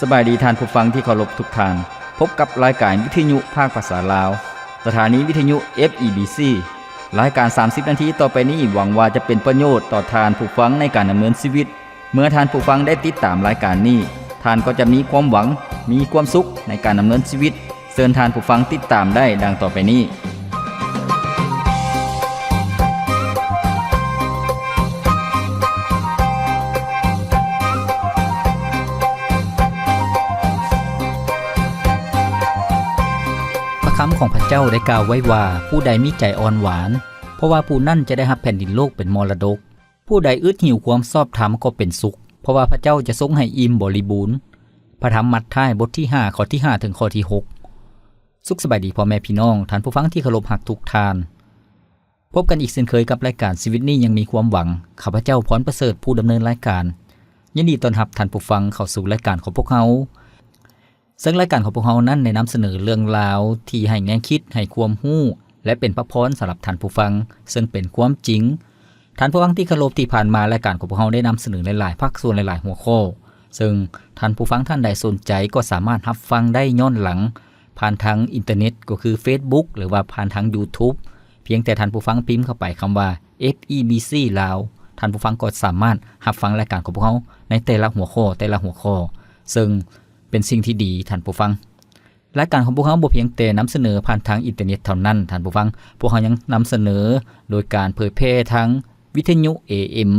ສະບາຍດີທ່ານຜູ້ຟັງທີ່ເຄົາລົບທຸກທ່ານ. ພົບກັບລາຍການວິທະຍຸພາກພາສາລາວ, ສະຖານີວິທະຍຸ ເອຟ ອີ ບີ ຊີ. ລາຍການສາມສິບນາທີຕໍ່ໄປນີ້ ຫວັງວ່າຈະເປັນປະໂຫຍດຕໍ່ທ່ານຜູ້ຟັງໃນການດຳເນີນຊີວິດ. ເມື່ອທ່ານຜູ້ຟັງໄດ້ຕິດຕາມລາຍການນີ້, ທ່ານກໍຈະມີຄວາມຫວັງ, ມີຄວາມສຸກໃນການດຳເນີນຊີວິດ. ເຊີນທ່ານຜູ້ຟັງຕິດຕາມໄດ້ດັ່ງຕໍ່ໄປນີ້. ພະຄຳຂອງພະເຈົ້າໄດ້ກ່າວໄວ້ວ່າ, ຜູ້ໃດມີໃຈອ່ອນຫວານ, ເພາະວ່າຜູ້ນັ້ນຈະໄດ້ຮັບແຜ່ນດິນໂລກເປັນມໍລະດົກ. ຜູ້ໃດອຶດຫິວຄວາມຊອບທຳກໍເປັນສຸກ, ເພາະວ່າພະເຈົ້າຈະຊົງໃຫ້ອີ່ມບໍລິບູນ. ພະທຳມັດທາຍ ບົດທີຫ້າ ຂໍ້ທີຫ້າ ເຖິງຂໍ້ທີຫົກ. ສຸກສະບາຍດີພໍ່ແມ່ພີ່ນ້ອງ, ທ່ານຜູ້ຟັງທີ່ເຄົາລົບຮັກທຸກທ່ານ. ພົບກັນອີກເຊັ່ນເຄີຍກັບລາຍການຊີວິດນີ້ຍັງມີຄວາມຫວັງ. ຂ້າພະເຈົ້າ ພອນປະເສີດ ຜູ້ດຳເນີນລາຍການ, ຍິນດີຕ້ອນຮັບທ່ານຜູ້ຟັງເຂົ້າສູ່ລາຍການຂອງພວກເຮົາ. ເຊິ່ງລາຍການຂອງພວກເຮົານັ້ນໄດ້ນຳສະເໜີເລື່ອງລາວທີ່ໃຫ້ແນວຄິດ, ໃຫ້ຄວາມຮູ້ ແລະ ເປັນພະພອນສຳລັບທ່ານຜູ້ຟັງ, ເຊິ່ງເປັນຄວາມຈິງ. ທ່ານຜູ້ຟັງທີ່ເຄົາລົບ, ທີ່ຜ່ານມາລາຍການຂອງພວກເຮົາໄດ້ນຳສະເໜີຫຼາຍໆພາກສ່ວນ, ຫຼາຍໆຫົວຂໍ້, ເຊິ່ງທ່ານຜູ້ຟັງທ່ານໃດສົນໃຈກໍສາມາດຮັບຟັງໄດ້ຍ້ອນຫຼັງ ຜ່ານທາງອິນເຕີເນັດ, ກໍຄືເຟສບຸກ ຫຼືວ່າຜ່ານທາງຢູທູບ. ພຽງແຕ່ທ່ານຜູ້ຟັງພິມເຂົ້າໄປຄຳວ່າ ເອຟ ອີ ບີ ຊີ ລາວ, ທ່ານຜູ້ຟັງກໍສາມາດຮັບຟັງລາຍການຂອງພວກເຮົາໃນແຕ່ລະຫົວຂໍ້, ແຕ່ລະຫົວຂໍ້, ເຊິ່ງ ເປັນສິ່ງທີ່ດີທ່ານຜູ້ຟັງ. ລາຍການຂອງພວກເຮົາບໍ່ພຽງແຕ່ນຳສະເໜີຜ່ານທາງອິນເຕີເນັດເທົ່ານັ້ນທ່ານຜູ້ຟັງ, ພວກເຮົາຍັງນຳສະເໜີໂດຍການເຜີຍແຜ່ທາງວິທະຍຸ ເອເອັມ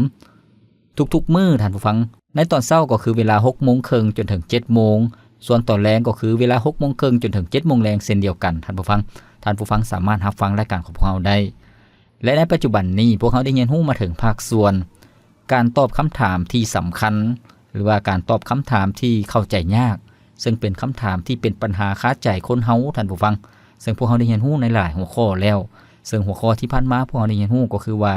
ທຸກໆມື້ທ່ານຜູ້ຟັງ. ໃນຕອນເຊົ້າກໍຄືເວລາຫົກໂມງເຄິ່ງຈົນເຖິງເຈັດໂມງ, ສ່ວນຕອນແລງກໍຄືເວລາຫົກໂມງເຄິ່ງຈົນເຖິງເຈັດໂມງແລງເຊັ່ນດຽວກັນທ່ານຜູ້ຟັງ. ທ່ານຜູ້ຟັງສາມາດຮັບຟັງລາຍການຂອງພວກເຮົາໄດ້. ແລະ ໃນປັດຈຸບັນນີ້ ພວກເຮົາໄດ້ຮຽນຮູ້ມາເຖິງພາກສ່ວນການຕອບຄຳຖາມທີ່ສຳຄັນ ຫຼືວ່າການຕອບຄຳຖາມທີ່ເຂົ້າໃຈຍາກ, ເຊິ່ງເປັນຄຳຖາມທີ່ເປັນບັນຫາຄາໃຈຄົນເຮົາ, ທ່ານຜູ້ຟັງ, ເຊິ່ງພວກເຮົາໄດ້ຮຽນຮູ້ໃນຫຼາຍຫົວຂໍ້ແລ້ວ. ເຊິ່ງຫົວຂໍ້ທີ່ຜ່ານມາພວກເຮົາໄດ້ຮຽນຮູ້ກໍຄືວ່າ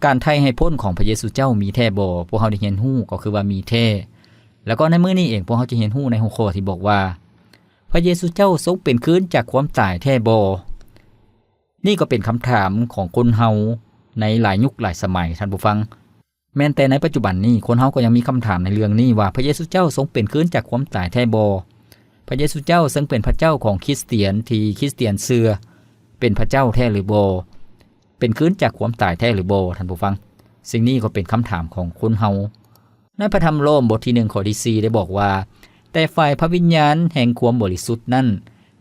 ການໄຖ່ໃຫ້ພົ້ນຂອງພະເຢຊູເຈົ້າມີແທ້ບໍ່? ພວກເຮົາໄດ້ຮຽນຮູ້ກໍຄືວ່າມີແທ້. ແລ້ວກໍໃນມື້ນີ້ເອງ ພວກເຮົາຈະຮຽນຮູ້ໃນຫົວຂໍ້ທີ່ບອກວ່າ ພະເຢຊູເຈົ້າຊົງເປັນຄືນຈາກຄວາມຕາຍແທ້ບໍ່? ນີ້ກໍເປັນຄຳຖາມຂອງຄົນເຮົາໃນຫຼາຍຍຸກຫຼາຍສະໄໝ, ທ່ານຜູ້ຟັງ. ແມ່ນແຕ່ໃນປັດຈຸບັນນີ້, ຄົນເຮົາກໍຍັງມີຄຳຖາມໃນເລື່ອງນີ້ວ່າ ພະເຢຊູເຈົ້າຊົງເປັນຄືນຈາກຄວາມຕາຍແທ້ບໍ່? ພະເຢຊູເຈົ້າເຊິ່ງເປັນພະເຈົ້າຂອງຄຣິສຕຽນທີ່ຄຣິສຕຽນເຊື່ອ ເປັນພະເຈົ້າແທ້ຫຼືບໍ່? ເປັນຄືນຈາກຄວາມຕາຍແທ້ຫຼືບໍ່, ທ່ານຜູ້ຟັງ? ສິ່ງນີ້ກໍເປັນຄຳຖາມຂອງຄົນເຮົາ. ໃນພະທຳໂລມບົດທີໜຶ່ງ ຂໍ້ທີສີ່ ໄດ້ບອກວ່າ ແຕ່ຝ່າຍພະວິນຍານແຫ່ງຄວາມບໍລິສຸດນັ້ນ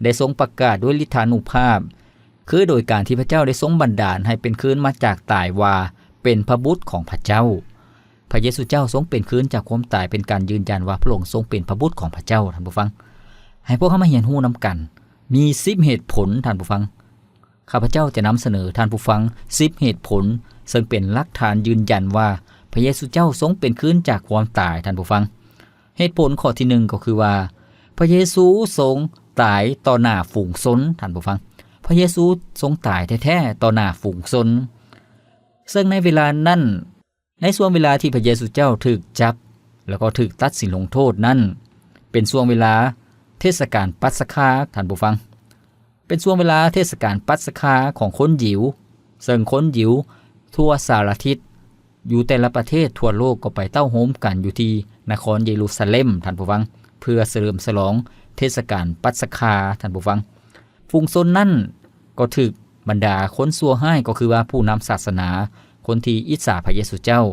ໄດ້ຊົງປະກາດດ້ວຍລິດທານຸພາບ ຄືໂດຍການທີ່ພະເຈົ້າໄດ້ຊົງບັນດານໃຫ້ເປັນຄືນມາຈາກຕາຍວ່າເປັນພະບຸດຂອງພະເຈົ້າ. ພະເຢຊູເຈົ້າຊົງເປັນຄືນຈາກຄວາມຕາຍ ເປັນການຢືນຢັນວ່າພະອົງຊົງເປັນພະບຸດຂອງພະເຈົ້າ, ທ່ານຜູ້ຟັງ. ໃຫ້ພວກເຮົາມາຮຽນຮູ້ນຳກັນ ມີສິບເຫດຜົນ, ທ່ານຜູ້ຟັງ. ຂ້າພະເຈົ້າຈະນຳສະເໜີທ່ານຜູ້ຟັງສິບເຫດຜົນ ເຊິ່ງເປັນຫຼັກຖານຢືນຢັນວ່າ ພະເຢຊູເຈົ້າຊົງເປັນຄືນຈາກຄວາມຕາຍ, ທ່ານຜູ້ຟັງ. ເຫດຜົນຂໍ້ທີໜຶ່ງກໍຄືວ່າ ພະເຢຊູຊົງຕາຍຕໍ່ໜ້າຝູງຊົນ, ທ່ານຜູ້ຟັງ. ພະເຢຊູຊົງຕາຍແທ້ໆຕໍ່ໜ້າຝູງຊົນ. ເຊິ່ງໃນເວລານັ້ນ, ໃນຊ່ວງເວລາທີ່ພະເຢຊູເຈົ້າຖືກຈັບ ແລ້ວກໍຖືກຕັດສິນລົງໂທດນັ້ນ ເປັນຊ່ວງເວລາເທດສະການປັດສະຄາ, ທ່ານຜູ້ຟັງ. ເປັນຊ່ວງເວລາເທດສະການປັດສະຄາຂອງຄົນຢິວ, ເຊິ່ງຄົນຢິວທົ່ວສາລະທິດ ຢູ່ແຕ່ລະປະເທດທົ່ວໂລກກໍໄປເຕົ້າໂຮມກັນຢູ່ທີ່ນະຄອນເຢຣູຊາເລັມ, ທ່ານຜູ້ຟັງ, ເພື່ອສະເຫຼີມສະຫຼອງເທດສະການປັດສະຄາ, ທ່ານຜູ້ຟັງ. ຝູງຊົນນັ້ນກໍຖືກບັນດາຄົນຊົ່ວຮ້າຍ, ກໍຄືວ່າຜູ້ນຳສາສະໜາ, ຄົນທີ່ອິດສາພະເຢຊູເຈົ້າ,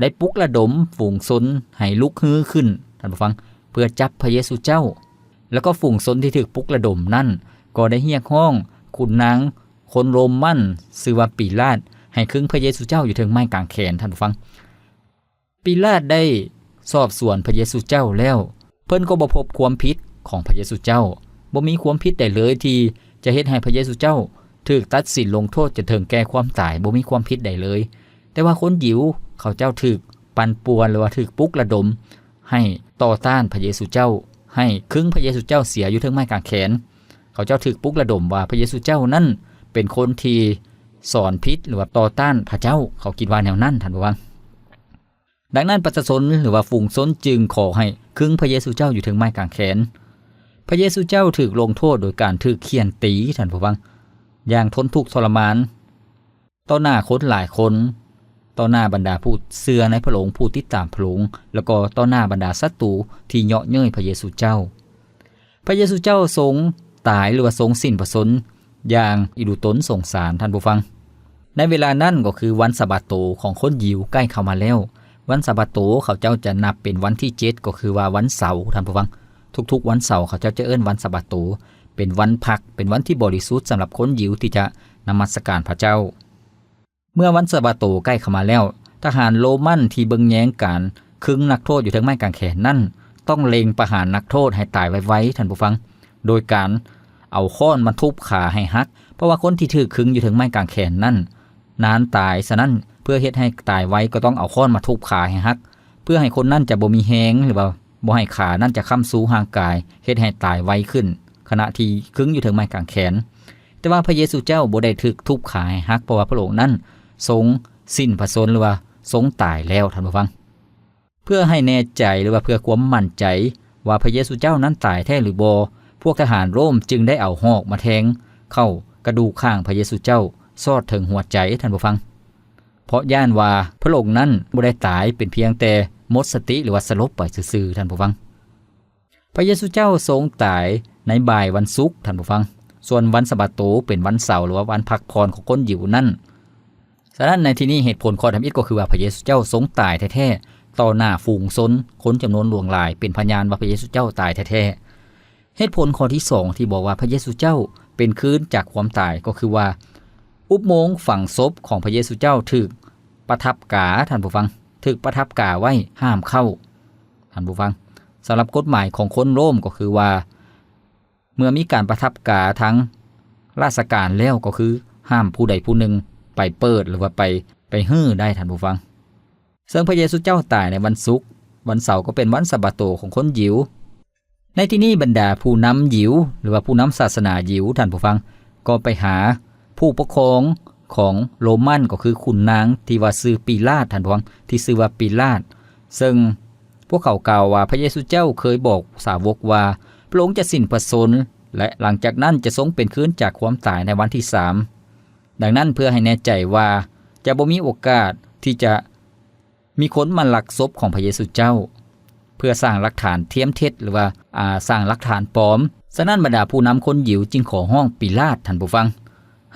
ໄດ້ປຸກລະດົມຝູງຊົນໃຫ້ລຸກຮືຂຶ້ນ, ທ່ານຜູ້ຟັງ, ເພື່ອຈັບພະເຢຊູເຈົ້າ. ແລ້ວກໍຝູງຊົນທີ່ຖືກປຸກລະດົມນັ້ນ ກໍໄດ້ຮຽກຮ້ອງຂຸນນາງຄົນໂຣມັນ ຊື່ວ່າປີລາດ ໃຫ້ຄຶງພະເຢຊູເຈົ້າຢູ່ເທິງໄມ້ກາງແຂນ, ທ່ານຜູ້ຟັງ. ປີລາດໄດ້ສອບສວນພະເຢຊູເຈົ້າແລ້ວ, ເພິ່ນກໍບໍ່ພົບຄວາມຜິດຂອງພະເຢຊູເຈົ້າ, ບໍ່ມີຄວາມຜິດໃດເລີຍທີ່ຈະເຮັດໃຫ້ພະເຢຊູເຈົ້າຖືກຕັດສິນລົງໂທດຈົນເຖິງແກ່ຄວາມຕາຍ, ບໍ່ມີຄວາມຜິດໃດເລີຍ. ແຕ່ວ່າຄົນຢິວເຂົາເຈົ້າຖືກປັ່ນປ່ວນ ຫຼືວ່າຖືກປຸກລະດົມໃຫ້ຕໍ່ຕ້ານພະເຢຊູເຈົ້າ, ໃຫ້ຄຶງພະເຢຊູເຈົ້າເສຍຢູ່ເທິງໄມ້ກາງແຂນ. ເຂົາເຈົ້າຖືກປຸກລະດົມວ່າພະເຢຊູເຈົ້ານັ້ນເປັນຄົນທີ່ສອນຜິດ ຫຼືວ່າຕໍ່ຕ້ານພະເຈົ້າ, ເຂົາຄິດວ່າແນວນັ້ນ, ທ່ານຜູ້ຟັງ. ດັ່ງນັ້ນປະຊາຊົນ ຫຼືວ່າຝູງຊົນຈຶ່ງຂໍໃຫ້ຄຶງພະເຢຊູເຈົ້າຢູ່ເທິງໄມ້ກາງແຂນ. ພະເຢຊູເຈົ້າຖືກລົງໂທດໂດຍການຖືກຂ້ຽນຕີ, ທ່ານຜູ້ຟັງ, ຢ່າງທົນທຸກທໍລະມານ ຕໍ່ໜ້າຄົນຫຼາຍຄົນ. ຕໍ່ໜ້າບັນດາຜູ້ເຊື່ອໃນພະອົງ, ຜູ້ຕິດຕາມພະອົງ, ແລ້ວກໍຕໍ່ໜ້າບັນດາສັດຕູທີ່ເຍາະເຍີ້ຍພະເຢຊູເຈົ້າ. ພະເຢຊູເຈົ້າຊົງຕາຍ ຫຼືວ່າຊົງສິ້ນພະຊົນຢ່າງອີ່ດູຕົນສົງສານ, ທ່ານຜູ້ຟັງ. ໃນເວລານັ້ນກໍຄືວັນສະບາດໂຕຂອງຄົນຢິວໃກ້ເຂົ້າມາແລ້ວ. ວັນສະບາດໂຕເຂົາເຈົ້າຈະນັບເປັນວັນທີເຈັດ ກໍຄືວ່າວັນເສົາ, ທ່ານຜູ້ຟັງ. ທຸກໆວັນເສົາເຂົາເຈົ້າຈະເອີ້ນວັນສະບາດໂຕ ເປັນວັນພັກ, ເປັນວັນທີ່ບໍລິສຸດສຳລັບຄົນຢິວທີ່ຈະນະມັດສະການພະເຈົ້າ. ເມື່ອວັນສະບາດໂຕໃກ້ເຂົ້າມາແລ້ວ, ທະຫານໂຣມັນທີ່ເບິ່ງແຍງການຄຶງນັກໂທດຢູ່ເທິງໄມ້ກາງແຂນນັ້ນ ຕ້ອງເລັ່ງປະຫານນັກໂທດໃຫ້ຕາຍໄວໆ, ທ່ານຜູ້ຟັງ, ໂດຍການເອົາຄ້ອນມາທຸບຂາໃຫ້ຫັກ, ເພາະວ່າຄົນທີ່ຖືກຄຶງຢູ່ເທິງໄມ້ກາງແຂນນັ້ນນານຕາຍ, ສະນັ້ນ ເພື່ອເຮັດໃຫ້ຕາຍໄວກໍຕ້ອງເອົາຄ້ອນມາທຸບຂາໃຫ້ຫັກ, ເພື່ອໃຫ້ຄົນນັ້ນຈະບໍ່ມີແຮງ ຫຼືວ່າບໍ່ໃຫ້ຂານັ້ນຈະຄ້ຳຊູຮ່າງກາຍ, ເຮັດໃຫ້ຕາຍໄວຂຶ້ນ ຂະນະທີ່ຄຶງຢູ່ເທິງໄມ້ກາງແຂນ. ແຕ່ວ່າພະເຢຊູເຈົ້າບໍ່ໄດ້ຖືກທຸບຂາໃຫ້ຫັກ, ເພາະວ່າພະອົງນັ້ນຊົງສິ້ນພະຊົນ ຫຼືວ່າຊົງຕາຍແລ້ວ, ທ່ານຜູ້ຟັງ. ເພື່ອໃຫ້ແນ່ໃຈ ຫຼືວ່າເພື່ອຄວາມໝັ້ນໃຈວ່າພະເຢຊູເຈົ້ານັ້ນຕາຍແທ້ຫຼືບໍ່, ພວກທະຫານໂຣມຈຶ່ງໄດ້ເອົາຫອກມາແທງເຂົ້າກະດູກຂ້າງພະເຢຊູເຈົ້າຊອດເຖິງຫົວໃຈ, ທ່ານຜູ້ຟັງ. ເພາະຢ້ານວ່າພະອົງນັ້ນບໍ່ໄດ້ຕາຍ, ເປັນພຽງແຕ່ໝົດສະຕິ ຫຼືວ່າສະຫຼົບໄປຊື່ໆ, ທ່ານຜູ້ຟັງ. ພະເຢຊູເຈົ້າຊົງຕາຍໃນບ່າຍວັນສຸກ, ທ່ານຜູ້ຟັງ. ສ່ວນວັນສະບາດໂຕເປັນວັນເສົາ ຫຼືວ່າວັນພັກຜ່ອນຂອງຄົນຢິວນັ້ນ. ສະນັ້ນໃນທີ່ນີ້ເຫດຜົນຂໍ້ທຳອິດກໍຄືວ່າພະເຢຊູເຈົ້າຊົງຕາຍແທ້ໆ ຕໍ່ໜ້າຝູງຊົນ, ຄົນຈຳນວນຫຼວງຫຼາຍເປັນພະຍານວ່າພະເຢຊູເຈົ້າຕາຍແທ້ໆ. ເຫດຜົນຂໍ້ທີສອງທີ່ບອກວ່າພະເຢຊູເຈົ້າເປັນຄືນຈາກຄວາມຕາຍ ກໍຄືວ່າອຸບໂມງຝັງສົບຂອງພະເຢຊູເຈົ້າຖືກປະທັບກາ, ທ່ານຜູ້ຟັງ, ຖືກປະທັບກາໄວ້ຫ້າມເຂົ້າ, ທ່ານຜູ້ຟັງ. ສຳລັບກົດໝາຍຂອງຄົນໂຣມກໍຄືວ່າ ເມື່ອມີການປະທັບກາທາງລາຊະການແລ້ວ ກໍຄືຫ້າມຜູ້ໃດຜູ້ໜຶ່ງໄປເປີດ ຫຼືວ່າໄປ, ໄປຮື້ໄດ້, ທ່ານຜູ້ຟັງ. ເຊິ່ງພະເຢຊູເຈົ້າຕາຍໃນວັນສຸກ, ວັນເສົາກໍເປັນວັນສະບາດໂຕຂອງຄົນຢິວ. ໃນທີ່ນີ້ບັນດາຜູ້ນຳຢິວ ຫຼືວ່າຜູ້ນຳສາສະໜາຢິວ, ທ່ານຜູ້ຟັງ, ກໍໄປຫາຜູ້ປົກຄອງຂອງໂຣມັນ, ກໍຄືຂຸນນາງທີ່ວ່າຊື່ປີລາດ, ທ່ານຜູ້ຟັງ, ທີ່ຊື່ວ່າປີລາດ. ເຊິ່ງພວກເຂົາກ່າວວ່າພະເຢຊູເຈົ້າເຄີຍບອກສາວົກວ່າ ພະອົງຈະສິ້ນພະຊົນ ແລະ ຫຼັງຈາກນັ້ນຈະຊົງເປັນຄືນຈາກຄວາມຕາຍໃນວັນທີສາມ. ດັ່ງນັ້ນ ເພື່ອໃຫ້ແນ່ໃຈວ່າຈະບໍ່ມີໂອກາດທີ່ຈະ ມີຄົນມາລັກສົບຂອງພະເຢຊູເຈົ້າ ເພື່ອສ້າງຫຼັກຖານທຽມເທັດ ຫຼືວ່າ ອາ ສ້າງຫຼັກຖານປອມ. ສະນັ້ນບັນດາຜູ້ນຳຄົນຢິວຈຶ່ງຂໍຮ້ອງປີລາດ, ທ່ານຜູ້ຟັງ,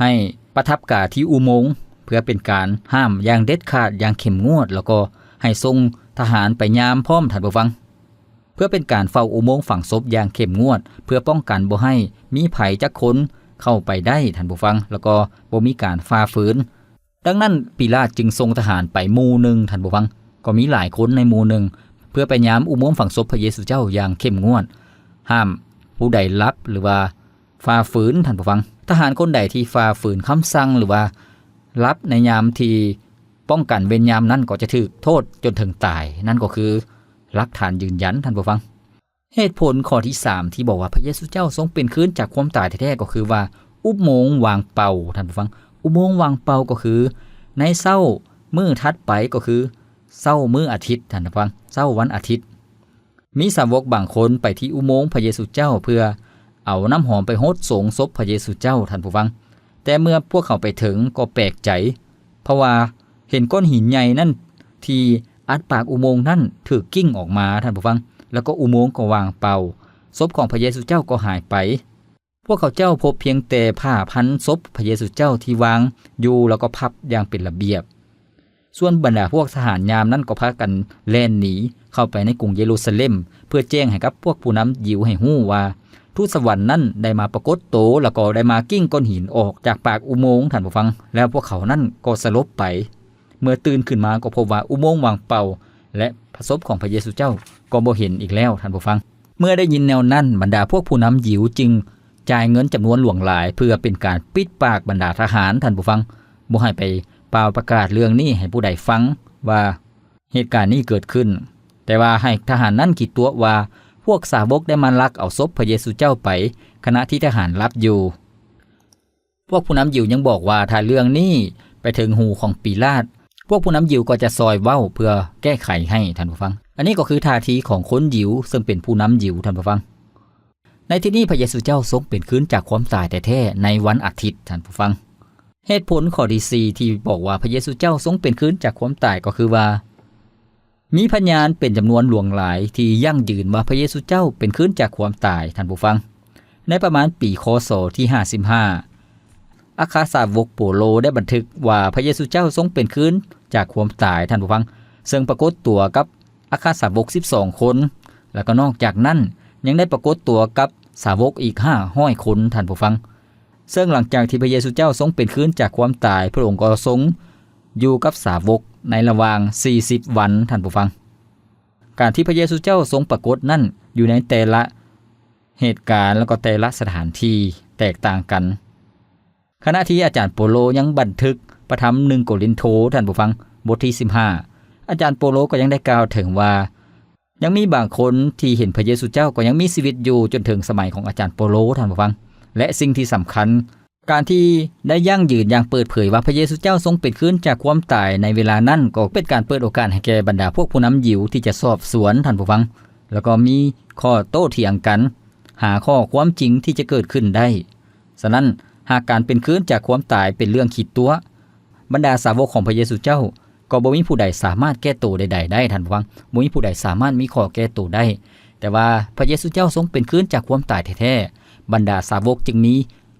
ໃຫ້ປະທັບກາທີ່ອຸໂມງ ເພື່ອເປັນການຫ້າມຢ່າງເດັດຂາດ, ຢ່າງເຂັ້ມງວດ, ແລ້ວກໍໃຫ້ສົ່ງທະຫານໄປຍາມພ້ອມ, ທ່ານຜູ້ຟັງ, ເພື່ອເປັນການເຝົ້າອຸໂມງຝັງສົບຢ່າງເຂັ້ມງວດ, ເພື່ອປ້ອງກັນບໍ່ໃຫ້ມີໃຜຈັກຄົນເຂົ້າໄປໄດ້, ທ່ານຜູ້ຟັງ, ແລ້ວກໍບໍ່ມີການຝ່າຝືນ. ດັ່ງນັ້ນ ປີລາດຈຶ່ງສົ່ງທະຫານໄປໝູ່ໜຶ່ງ, ທ່ານຜູ້ຟັງ, ກໍມີຫຼາຍຄົນໃນໝູ່ໜຶ່ງ ເພື່ອໄປຍາມອຸໂມງຝັງສົບພະເຢຊູເຈົ້າຢ່າງເຂັ້ມງວດ, ຫ້າມຜູ້ໃດລັບ ຫຼືວ່າຝ່າຝືນ, ທ່ານຜູ້ຟັງ. ທະຫານຄົນໃດທີ່ຝ່າຝືນຄຳສັ່ງ ຫຼືວ່າລັບໃນຍາມທີ່ປ້ອງກັນເວນຍາມນັ້ນ ກໍຈະຖືກໂທດຈົນເຖິງຕາຍ. ນັ້ນກໍຄືຫຼັກຖານຢືນຢັນ, ທ່ານຜູ້ຟັງ. ເຫດຜົນຂໍ້ທີສາມທີ່ບອກວ່າພະເຢຊູເຈົ້າຊົງເປັນຄືນຈາກຄວາມຕາຍແທ້ໆ ກໍຄືວ່າອຸບໂມງວ່າງເປົ່າ, ທ່ານຜູ້ຟັງ. ອຸບໂມງວ່າງເປົ່າກໍຄືໃນເຊົ້າມື້ຖັດໄປ, ກໍຄືເຊົ້າມື້ອາທິດ, ທ່ານຜູ້ຟັງ, ເຊົ້າວັນອາທິດ. ມີສາວົກບາງຄົນໄປທີ່ອຸໂມງພະເຢຊູເຈົ້າ ເພື່ອເອົານ້ຳຫອມໄປຫົດສົງສົບພະເຢຊູເຈົ້າ, ທ່ານຜູ້ຟັງ. ແຕ່ເມື່ອພວກເຂົາໄປເຖິງກໍແປກໃຈ, ເພາະວ່າເຫັນກ້ອນຫີນໃຫຍ່ນັ້ນທີ່ອັດປາກອຸໂມງນັ້ນຖືກກິ້ງອອກມາ, ທ່ານຜູ້ຟັງ, ແລ້ວກໍອຸໂມງກໍວ່າງເປົ່າ, ສົບຂອງພະເຢຊູເຈົ້າກໍຫາຍໄປ. ພວກເຂົາເຈົ້າພົບພຽງແຕ່ຜ້າພັນສົບພະເຢຊູເຈົ້າທີ່ວາງຢູ່ ແລ້ວກໍພັບຢ່າງເປັນລະບຽບ. ສ່ວນບັນດາພວກທະຫານຍາມນັ້ນກໍພາກັນແລ່ນໜີເຂົ້າໄປໃນກຸງເຢຣູຊາເລັມ ເພື່ອແຈ້ງໃຫ້ກັບພວກຜູ້ນຳຢິວໃຫ້ຮູ້ວ່າ ທູດສະຫວັນນັ້ນໄດ້ມາປາກົດໂຕ ແລ້ວກໍໄດ້ມາກິ້ງກ້ອນຫີນອອກຈາກປາກອຸໂມງ, ທ່ານຜູ້ຟັງ, ແລ້ວພວກເຂົານັ້ນກໍສະຫຼົບໄປ. ເມື່ອຕື່ນຂຶ້ນມາກໍພົບວ່າອຸໂມງວ່າງເປົ່າ ແລະ ພະສົບຂອງພະເຢຊູເຈົ້າກໍບໍ່ເຫັນອີກແລ້ວ, ທ່ານຜູ້ຟັງ. ເມື່ອໄດ້ຍິນແນວນັ້ນ, ບັນດາພວກຜູ້ນຳຢິວຈຶ່ງ ຈ່າຍເງິນຈຳນວນຫຼວງຫຼາຍເພື່ອເປັນການປິດປາກບັນດາທະຫານ, ທ່ານຜູ້ຟັງ, ບໍ່ໃຫ້ໄປປ່າວປະກາດເລື່ອງນີ້ໃຫ້ຜູ້ໃດຟັງວ່າເຫດການນີ້ເກີດຂຶ້ນ, ແຕ່ວ່າໃຫ້ທະຫານນັ້ນຄິດຕົວະວ່າພວກສາວົກໄດ້ມາລັກເອົາສົບພະເຢຊູເຈົ້າໄປ ຂະນະທີ່ທະຫານຫຼັບຢູ່. ພວກຜູ້ນຳຢິວຍັງບອກວ່າ ຖ້າເລື່ອງນີ້ໄປເຖິງຫູຂອງປີລາດ, ພວກຜູ້ນຳຢິວກໍຈະຊ່ອຍເວົ້າເພື່ອແກ້ໄຂໃຫ້, ທ່ານຜູ້ຟັງ. ອັນນີ້ກໍຄືທ່າທີຂອງຄົນຢິວເຊິ່ງເປັນຜູ້ນຳຢິວ, ທ່ານຜູ້ຟັງ. ໃນທີ່ນີ້ພະເຢຊູເຈົ້າຊົງເປັນຄືນຈາກຄວາມຕາຍແທ້ໆໃນວັນອາທິດ, ທ່ານຜູ້ຟັງ. ເຫດຜົນຂໍ້ທີສີ່ທີ່ບອກວ່າພະເຢຊູເຈົ້າຊົງເປັນຄືນຈາກຄວາມຕາຍກໍຄືວ່າ ມີພະຍານເປັນຈຳນວນຫຼວງຫຼາຍທີ່ຢັ້ງຢືນວ່າພະເຢຊູເຈົ້າເປັນຄືນຈາກຄວາມຕາຍ, ທ່ານຜູ້ຟັງ. ໃນປະມານປີ ຄ.ສ. ທີຫ້າສິບຫ້າ ອັກຄະສາວົກໂປໂລໄດ້ບັນທຶກວ່າພະເຢຊູເຈົ້າຊົງເປັນຄືນຈາກຄວາມຕາຍ, ທ່ານຜູ້ຟັງ, ເຊິ່ງປາກົດຕົວກັບອັກຄະສາວົກສິບສອງຄົນ, ແລ້ວກໍນອກຈາກນັ້ນຍັງໄດ້ປາກົດຕົວກັບສາວົກອີກຫ້າຮ້ອຍຄົນ, ທ່ານຜູ້ຟັງ. ເຊິ່ງຫຼັງຈາກທີ່ພະເຢຊູເຈົ້າຊົງເປັນຄືນຈາກຄວາມຕາຍ, ພະອົງກໍຊົງຢູ່ກັບສາວົກໃນລະຫວ່າງສີ່ສິບວັນ, ທ່ານຜູ້ຟັງ. ການທີ່ພະເຢຊູເຈົ້າຊົງປາກົດນັ້ນ ຢູ່ໃນແຕ່ລະເຫດການ ແລ້ວກໍແຕ່ລະສະຖານທີ່ແຕກຕ່າງກັນ. ຂະນະທີ່ອາຈານໂປໂລຍັງບັນທຶກພະທຳໜຶ່ງໂກລິນໂທ, ທ່ານຜູ້ຟັງ, ບົດທີສິບຫ້າ ອາຈານໂປໂລກໍຍັງໄດ້ກ່າວເຖິງວ່າ ຍັງມີບາງຄົນທີ່ເຫັນພະເຢຊູເຈົ້າກໍຍັງມີຊີວິດຢູ່ຈົນເຖິງສະໄໝຂອງອາຈານໂປໂລ, ທ່ານຜູ້ຟັງ. ແລະ ສິ່ງທີ່ສຳຄັນ, ການທີ່ໄດ້ຢັ້ງຢືນຢ່າງເປີດເຜີຍວ່າພະເຢຊູເຈົ້າຊົງເປັນຄືນຈາກຄວາມຕາຍໃນເວລານັ້ນ ກໍເປັນການເປີດໂອກາດໃຫ້ແກ່ບັນດາພວກຜູ້ນຳຢິວທີ່ຈະສອບສວນ, ທ່ານຜູ້ຟັງ, ແລ້ວກໍມີຂໍ້ໂຕ້ຖຽງກັນ, ຫາຂໍ້ຄວາມຈິງທີ່ຈະເກີດຂຶ້ນໄດ້. ສະນັ້ນ, ຫາກການເປັນຄືນຈາກຄວາມຕາຍເປັນເລື່ອງຂີ້ຕົວະ, ບັນດາສາວົກຂອງພະເຢຊູເຈົ້າກໍບໍ່ມີຜູ້ໃດສາມາດແກ້ໂຕໃດໆໄດ້, ທ່ານຜູ້ຟັງ, ບໍ່ມີຜູ້ໃດສາມາດມີຂໍ້ແກ້ໂຕໄດ້. ແຕ່ວ່າພະເຢຊູເຈົ້າຊົງເປັນຄືນຈາກຄວາມຕາຍແທ້ໆ, ບັນດາສາວົກຈຶ່ງມີ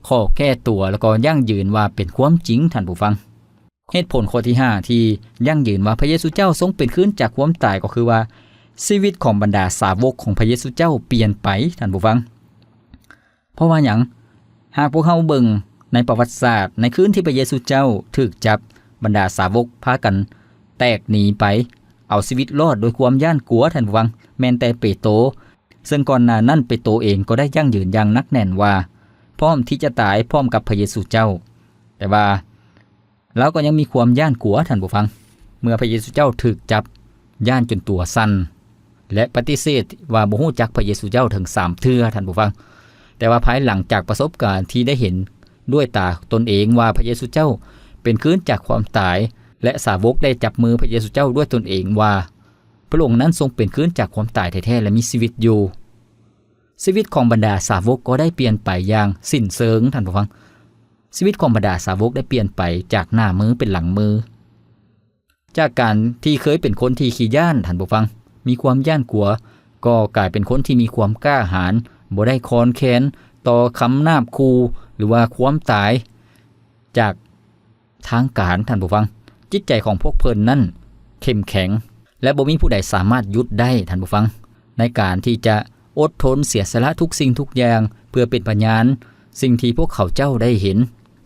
ຂໍ້ແກ້ຕົວ ແລ້ວກໍຢັ້ງຢືນວ່າເປັນຄວາມຈິງ, ທ່ານຜູ້ຟັງ. ເຫດຜົນຂໍ້ທີຫ້າທີ່ຢັ້ງຢືນວ່າພະເຢຊູເຈົ້າຊົງເປັນຄືນຈາກຄວາມຕາຍກໍຄືວ່າ ຊີວິດຂອງບັນດາສາວົກຂອງພະເຢຊູເຈົ້າປ່ຽນໄປ, ທ່ານຜູ້ຟັງ. ເພາະວ່າຫຍັງ? ຫາກພວກເຮົາເບິ່ງໃນປະຫວັດສາດ, ໃນຄືນທີ່ພະເຢຊູເຈົ້າຖືກຈັບ, ບັນດາສາວົກພາກັນແຕກໜີໄປ, ເອົາຊີວິດລອດດ້ວຍຄວາມຢ້ານກົວ, ທ່ານຜູ້ຟັງ, ແມ່ນແຕ່ເປໂຕ, ເຊິ່ງກ່ອນໜ້ານັ້ນເປໂຕເອງກໍໄດ້ຢັ້ງຢືນຢ່າງໜັກແໜ້ນວ່າ ພ້ອມທີ່ຈະຕາຍພ້ອມກັບພະເຢຊູເຈົ້າ. ແຕ່ວ່າ ລາວກໍຍັງມີຄວາມຢ້ານກົວ, ທ່ານຜູ້ຟັງ. ເມື່ອພະເຢຊູເຈົ້າຖືກຈັບ, ຢ້ານຈົນຕົວສັ່ນ ແລະ ປະຕິເສດວ່າບໍ່ຮູ້ຈັກພະເຢຊູເຈົ້າເຖິງສາມເທື່ອ, ທ່ານຜູ້ຟັງ. ແຕ່ວ່າພາຍຫຼັງຈາກປະສົບການທີ່ໄດ້ເຫັນດ້ວຍຕາຕົນເອງວ່າພະເຢຊູເຈົ້າເປັນຄືນຈາກຄວາມຕາຍ ແລະ ສາວົກໄດ້ຈັບມືພະເຢຊູເຈົ້າດ້ວຍຕົນເອງວ່າ ພະອົງນັ້ນຊົງເປັນຄືນຈາກຄວາມຕາຍແທ້ໆ ແລະ ມີຊີວິດຢູ່, ຊີວິດຂອງບັນດາສາວົກກໍໄດ້ປ່ຽນໄປຢ່າງສິ້ນເຊີງ, ທ່ານຜູ້ຟັງ. ຊີວິດຂອງບັນດາສາວົກໄດ້ປ່ຽນໄປຈາກໜ້າມືເປັນຫຼັງມື. ຈາກການທີ່ເຄີຍເປັນຄົນທີ່ຂີ້ຢ້ານ, ທ່ານຜູ້ຟັງ, ມີຄວາມຢ້ານກົວ, ກໍກາຍເປັນຄົນທີ່ມີຄວາມກ້າຫານ, ບໍ່ໄດ້ຄອນແຄນຕໍ່ຄຳນາບຂູ່ ຫຼືວ່າຄວາມຕາຍຈາກ ທາງການ, ທ່ານຜູ້ຟັງ. ຈິດໃຈຂອງພວກເພິ່ນນັ້ນເຂັ້ມແຂງ ແລະ ບໍ່ມີຜູ້ໃດສາມາດຢຸດໄດ້, ທ່ານຜູ້ຟັງ, ໃນການທີ່ຈະອົດທົນເສຍສະຫຼະທຸກສິ່ງທຸກຢ່າງ ເພື່ອເປັນພະຍານສິ່ງທີ່ພວກເຂົາເຈົ້າໄດ້ເຫັນ,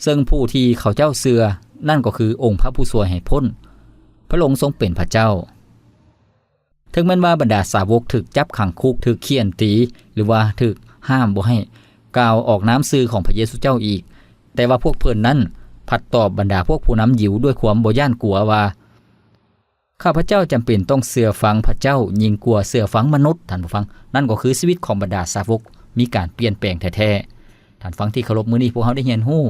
ເຊິ່ງຜູ້ທີ່ເຂົາເຈົ້າເຊື່ອນັ້ນກໍຄືອົງພະຜູ້ຊ່ວຍໃຫ້ພົ້ນ. ພະອົງຊົງເປັນພະເຈົ້າ. ເຖິງແມ່ນວ່າບັນດາສາວົກຖືກຈັບຂັງຄຸກ, ຖືກຂ້ຽນຕີ ຫຼືວ່າຖືກຫ້າມບໍ່ໃຫ້ກ່າວອອກນາມຊື່ຂອງພະເຢຊູເຈົ້າອີກ, ແຕ່ວ່າພວກເພິ່ນນັ້ນພັດຕອບບັນດາພວກຜູ້ນຳຢິວດ້ວຍຄວາມບໍ່ຢ້ານກົວວ່າ, ຂ້າພະເຈົ້າຈຳເປັນຕ້ອງເຊື່ອຟັງພະເຈົ້າຍິ່ງກວ່າເຊື່ອຟັງມະນຸດ, ທ່ານຜູ້ຟັງ. ນັ້ນກໍຄືຊີວິດຂອງບັນດາສາວົກມີການປ່ຽນແປງແທ້ໆ. ທ່ານຟັງທີ່ເຄົາລົບ, ມື້ນີ້ພວກເຮົາໄດ້ຮຽນຮູ້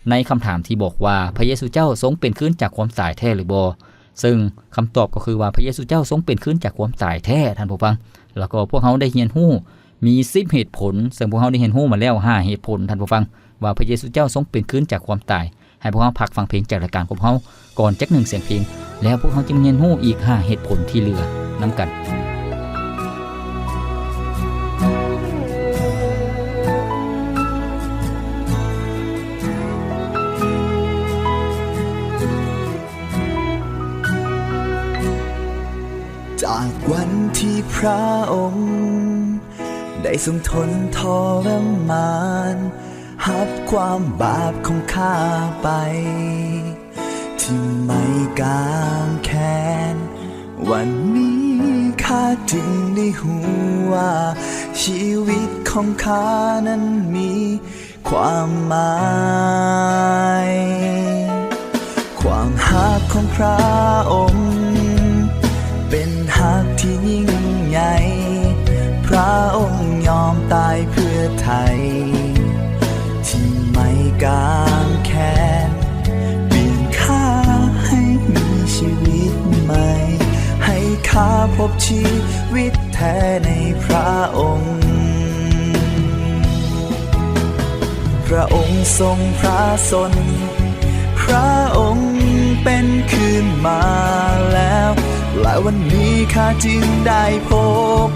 ໃນຄຳຖາມທີ່ບອກວ່າ ພະເຢຊູເຈົ້າຊົງເປັນຄືນຈາກຄວາມຕາຍແທ້ຫຼືບໍ່? ເຊິ່ງຄຳຕອບກໍຄືວ່າ ພະເຢຊູເຈົ້າຊົງເປັນຄືນຈາກຄວາມຕາຍແທ້, ທ່ານຜູ້ຟັງ. ແລ້ວກໍພວກເຮົາໄດ້ຮຽນຮູ້ມີສິບເຫດຜົນ, ເຊິ່ງພວກເຮົາໄດ້ຮຽນຮູ້ມາແລ້ວຫ້າເຫດຜົນ, ທ່ານຜູ້ຟັງ, ວ່າພະເຢຊູເຈົ້າຊົງເປັນຄືນຈາກຄວາມຕາຍ. ໃຫ້ພວກເຮົາພັກຟັງເພງຈາກລາຍການຂອງເຮົາກ່ອນຈັກໜຶ່ງສຽງເພງ, ແລ້ວພວກເຮົາຈຶ່ງຮຽນຮູ້ອີກຫ້າເຫດຜົນທີ່ເຫຼືອນຳກັນ. ຈາກວັນທີ່ພະອົງໄດ້ຊົງທົນທໍລະມານ ຮັບຄວາມບາບຂອງຂ້າໄປ ທີ່ໄມ້ກາງແຂນ ວັນນີ້ຂ້າຈຶ່ງໄດ້ຮູ້ວ່າ ຊີວິດຂອງຂ້ານັ້ນມີຄວາມໝາຍ. ຄວາມຮັກຂອງພະອົງ ເປັນຮັກທີ່ຍິ່ງໃຫຍ່ ພະອົງຍອມຕາຍເພື່ອໄຖ່ ທີ່ໄມ້ກາງແຂນ ປ່ຽນຂ້າໃຫ້ມີຊີວິດໃໝ່ ໃຫ້ຂ້າພົບຊີວິດແທ້ໃນພະອົງ. ພະອົງຊົງພະຊົນ พระองค์เป็นคืนมาแล้ว และวันนี้ข้าจึงได้พบ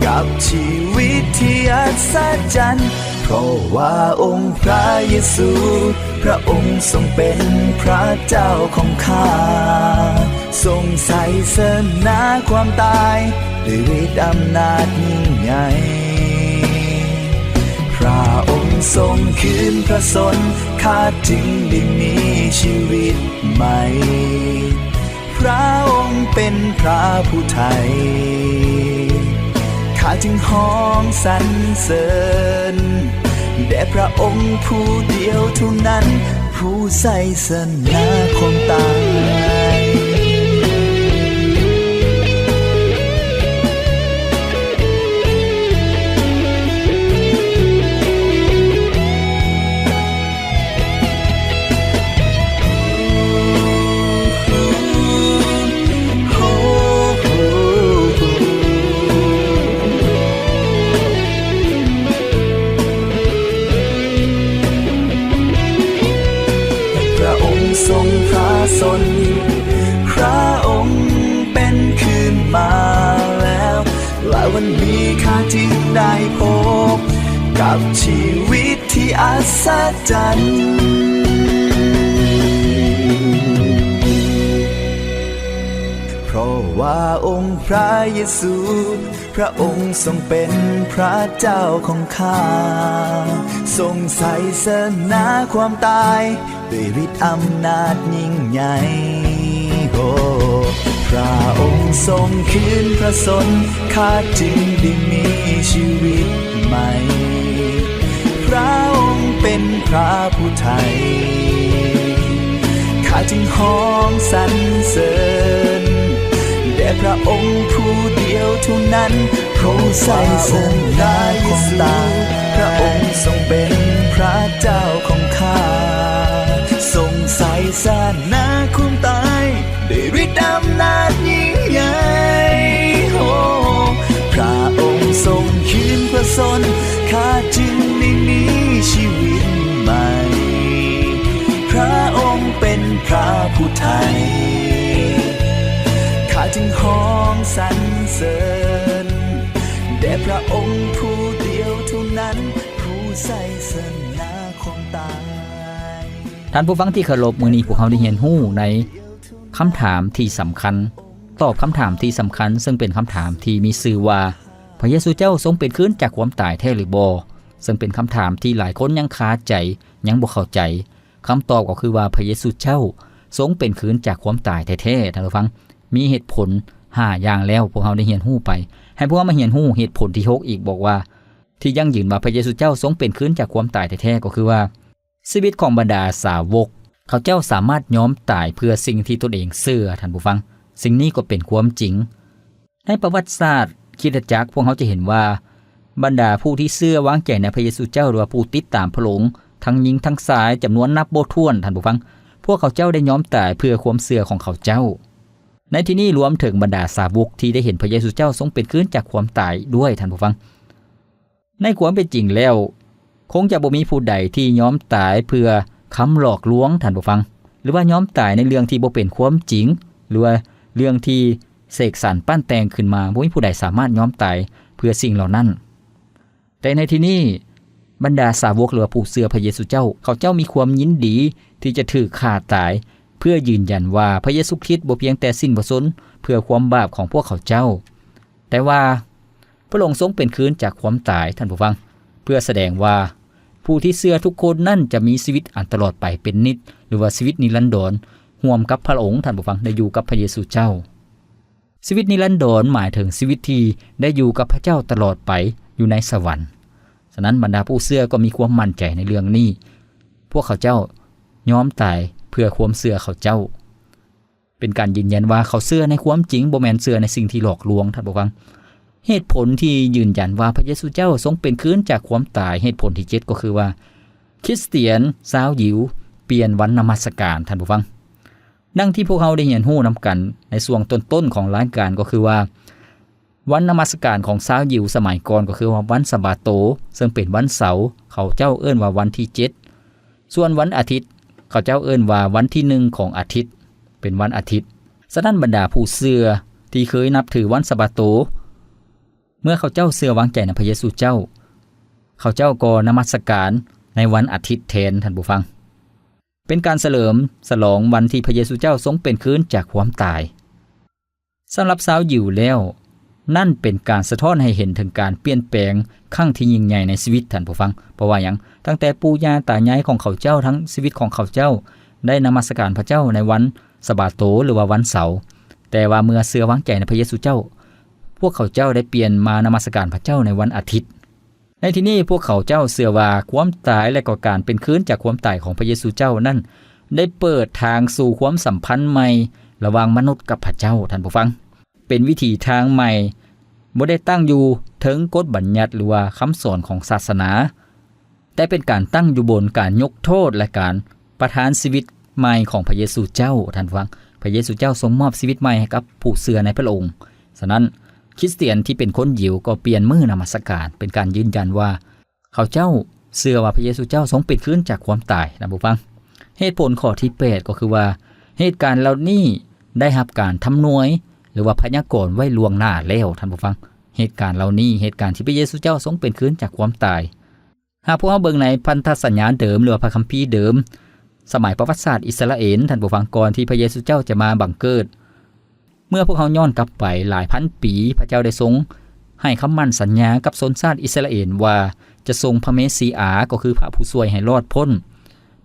กับชีวิตที่อัศจรรย์ เพราะว่าองค์พระเยซู พระองค์ทรงเป็นพระเจ้าของข้า ทรงไสชนะความตายด้วยฤทธิ์อำนาจยิ่งใหญ่ พระองค์ทรงคืนพระชนม์ ข้าจึงได้มีชีวิตใหม่ พระองค์เป็นพระผู้ไถ่ ข้าจึงฮ้องสรรเสริญแด่พระองค์ผู้เดียวเท่านั้น ผู้ไสชนะความตาย พระองค์ทรงพระชนม์ พระองค์เป็นคืนมาแล้ว และวันนี้ข้าจึงได้พบกับชีวิตที่อัศจรรย์ เพราะว่าองค์พระเยซู พระองค์ทรงเป็นพระเจ้าของข้า ทรงไสชนะความตายด้วยฤทธิ์อำนาจยิ่งใหญ่ โอ้ พระองค์ทรงคืนพระชนม์ ข้าจึงได้มีชีวิตใหม่ พระองค์เป็นพระผู้ไถ่ ข้าจึงฮ้องสรรเสริญแด่พระองค์ผู้เดียวเท่านั้น พระองค์ไสชนะความตาย พระองค์ทรงเป็นพระเจ้าของข้า ทรงไสชนะความตาย ด้วยฤทธิ์อำนาจยิ่งใหญ่ โอ้ พระองค์ทรงคืนพระชนม์ ข้าจึงได้มีชีวิตใหม่ พระองค์เป็นพระผู้ไถ่ ข้าจึงฮ้องสรรเสริญแด่พระองค์ผู้เดียวเท่านั้น ผู้ไสชนะความตาย ท่านผู้ฟังที่เคารพ มื้อนี้พวกเราได้เรียนรู้ใน คำถามที่สำคัญ ตอบคำถามที่สำคัญ ซึ่งเป็นคำถามที่มีชื่อว่า พระเยซูเจ้าทรงเป็นคืนจากความตายแท้หรือบ่ ซึ่งเป็นคำถามที่หลายคนยังคาใจ ยังบ่เข้าใจ คำตอบก็คือว่าพระเยซูเจ้าทรงเป็นคืนจากความตายแท้ๆ ท่านผู้ฟัง มีเหตุผลห้าอย่างแล้ว พวกเราได้เรียนรู้ไป ให้พวกเรามาเรียนรู้เหตุผลที่หกอีก บอกว่า ที่ยั่งยืนว่าพระเยซูเจ้าทรงเป็นคืนจากความตายแท้ๆ ก็คือว่า ชีวิตของบรรดาสาวก เขาเจ้าสามารถยอมตายเพื่อสิ่งที่ตนเองเชื่อ ท่านผู้ฟัง สิ่งนี้ก็เป็นความจริง ในประวัติศาสตร์คริสตจักร พวกเราจะเห็นว่า บรรดาผู้ที่เชื่อวางใจในพระเยซูเจ้า หรือว่าผู้ติดตามพระองค์ ทั้งหญิงทั้งชาย จำนวนนับบ่ถ้วน ท่านผู้ฟัง พวกเขาเจ้าได้ยอมตายเพื่อความเชื่อของเขาเจ้า ในที่นี้รวมถึงบรรดาสาวกที่ได้เห็นพระเยซูเจ้าทรงเป็นคืนจากความตายด้วย ท่านผู้ฟัง ในความเป็นจริงแล้ว คงจะบ่มีผู้ใดที่ยอมตายเพื่อคำหลอกลวง ท่านผู้ฟัง หรือว่ายอมตายในเรื่องที่บ่เป็นความจริง หรือว่าเรื่องที่เสกสรรปั้นแต่งขึ้นมา บ่มีผู้ใดสามารถยอมตายเพื่อสิ่งเหล่านั้น แต่ในที่นี้ บรรดาสาวก หรือว่าผู้เชื่อพระเยซูเจ้า เขาเจ้ามีความยินดีที่จะถูกฆ่าตาย เพื่อยืนยันว่าพระเยซูคริสต์บ่เพียงแต่สิ้นพระชนม์เพื่อความบาปของพวกเขาเจ้า แต่ว่า พระองค์ทรงเป็นคืนจากความตาย ท่านผู้ฟัง เพื่อแสดงว่าผู้ที่เชื่อทุกคนนั้นจะมีชีวิตอันตลอดไปเป็นนิจ หรือว่าชีวิตนิรันดร ร่วมกับพระองค์ ท่านผู้ฟัง ได้อยู่กับพระเยซูเจ้า ชีวิตนิรันดรหมายถึงชีวิตที่ได้อยู่กับพระเจ้าตลอดไปอยู่ในสวรรค์ ฉะนั้นบรรดาผู้เชื่อก็มีความมั่นใจในเรื่องนี้ พวกเขาเจ้ายอมตายเพื่อความเชื่อเขาเจ้า เป็นการยืนยันว่าเขาเชื่อในความจริง บ่แม่นเชื่อในสิ่งที่หลอกลวง ท่านผู้ฟัง เหตุผลที่ยืนยันว่าพระเยซูเจ้าทรงเป็นคืนจากความตาย เหตุผลที่เจ็ดก็คือว่า คริสเตียนชาวยิวเปลี่ยนวันนมัสการ ท่านผู้ฟัง ดังที่พวกเราได้เรียนรู้นำกันในช่วงต้นๆของรายการ ก็คือว่า วันนมัสการของชาวยิวสมัยก่อนก็คือว่าวันสะบาโต ซึ่งเป็นวันเสาร์ เขาเจ้าเอิ้นว่าวันที่เจ็ด ส่วนวันอาทิตย์ ເຂົາເຈົ້າເອີ້ນວ່າວັນທີໜຶ່ງຂອງອາທິດ ເປັນວັນອາທິດ. ສະນັ້ນບັນດາຜູ້ເຊື່ອທີ່ເຄີຍນັບຖືວັນສະບາໂຕ ເມື່ອເຂົາເຈົ້າເຊື່ອວາງໃຈໃນພະເຢຊູເຈົ້າ ເຂົາເຈົ້າກໍນະມັດສະການໃນວັນອາທິດແທນ, ທ່ານຜູ້ຟັງ. ເປັນການສະເຫຼີມສະຫຼອງວັນທີ່ພະເຢຊູເຈົ້າຊົງເປັນຄືນຈາກຄວາມຕາຍ. ສຳລັບຊາວຢິວແລ້ວ, ນັ້ນເປັນການສະທ້ອນໃຫ້ເຫັນເຖິງການປ່ຽນແປງຄັ້ງທີ່ຍິ່ງໃຫຍ່ໃນຊີວິດ, ທ່ານຜູ້ຟັງ. ເພາະວ່າຫຍັງ? ຕັ້ງແຕ່ປູ່ຍ່າຕາຍາຍຂອງເຂົາເຈົ້າ, ທັງຊີວິດຂອງເຂົາເຈົ້າໄດ້ນະມັດສະການພະເຈົ້າໃນວັນສະບາໂຕ ຫຼືວ່າວັນເສົາ. ແຕ່ວ່າເມື່ອເຊື່ອວາງໃຈໃນພະເຢຊູເຈົ້າ, ພວກເຂົາເຈົ້າໄດ້ປ່ຽນມານະມັດສະການພະເຈົ້າໃນວັນອາທິດ. ໃນທີ່ນີ້ພວກເຂົາເຈົ້າເຊື່ອວ່າຄວາມຕາຍ ແລະ ກໍການເປັນຄືນຈາກຄວາມຕາຍຂອງພະເຢຊູເຈົ້ານັ້ນ ໄດ້ເປີດທາງສູ່ຄວາມສຳພັນໃໝ່ລະຫວ່າງມະນຸດກັບພະເຈົ້າ, ທ່ານຜູ້ຟັງ. ເປັນວິຖີທາງໃໝ່, ບໍ່ໄດ້ຕັ້ງຢູ່ເທິງກົດບັນຍັດ ຫຼືວ່າຄຳສອນຂອງສາສະໜາ, ແຕ່ເປັນການຕັ້ງຢູ່ບົນການຍົກໂທດ ແລະ ການປະທານຊີວິດໃໝ່ຂອງພະເຢຊູເຈົ້າ, ທ່ານຜູ້ຟັງ. ພະເຢຊູເຈົ້າຊົງມອບຊີວິດໃໝ່ໃຫ້ກັບຜູ້ເຊື່ອໃນພະອົງ. ສະນັ້ນ, ຄຣິສຕຽນທີ່ເປັນຄົນຢິວກໍປ່ຽນມື້ນະມັດສະການ, ເປັນການຢືນຢັນວ່າເຂົາເຈົ້າເຊື່ອວ່າພະເຢຊູເຈົ້າຊົງເປັນຄືນຈາກຄວາມຕາຍ, ທ່ານຜູ້ຟັງ. ເຫດຜົນຂໍ້ທີແປດກໍຄືວ່າ ເຫດການເຫຼົ່ານີ້ໄດ້ຮັບການທຳນວຍ ຫຼືວ່າພະຍາກອນໄວ້ລ່ວງໜ້າແລ້ວ, ທ່ານຜູ້ຟັງ. ເຫດການເຫຼົ່ານີ້, ເຫດການທີ່ພະເຢຊູເຈົ້າຊົງເປັນຄືນຈາກຄວາມຕາຍ, ຫາກພວກເຮົາເບິ່ງໃນພັນທະສັນຍາເດີມ ຫຼືວ່າພະຄຳພີເດີມ ສະໄໝປະຫວັດສາດອິດສະຣາເອນ, ທ່ານຜູ້ຟັງ, ກ່ອນທີ່ພະເຢຊູເຈົ້າຈະມາບັງເກີດ. ເມື່ອພວກເຮົາຍ້ອນກັບໄປຫຼາຍພັນປີ, ພະເຈົ້າໄດ້ຊົງໃຫ້ຄຳໝັ້ນສັນຍາກັບຊົນຊາດອິດສະຣາເອນວ່າ ຈະສົ່ງພະເມຊີອາ, ກໍຄືພະຜູ້ຊ່ວຍໃຫ້ລອດພົ້ນ,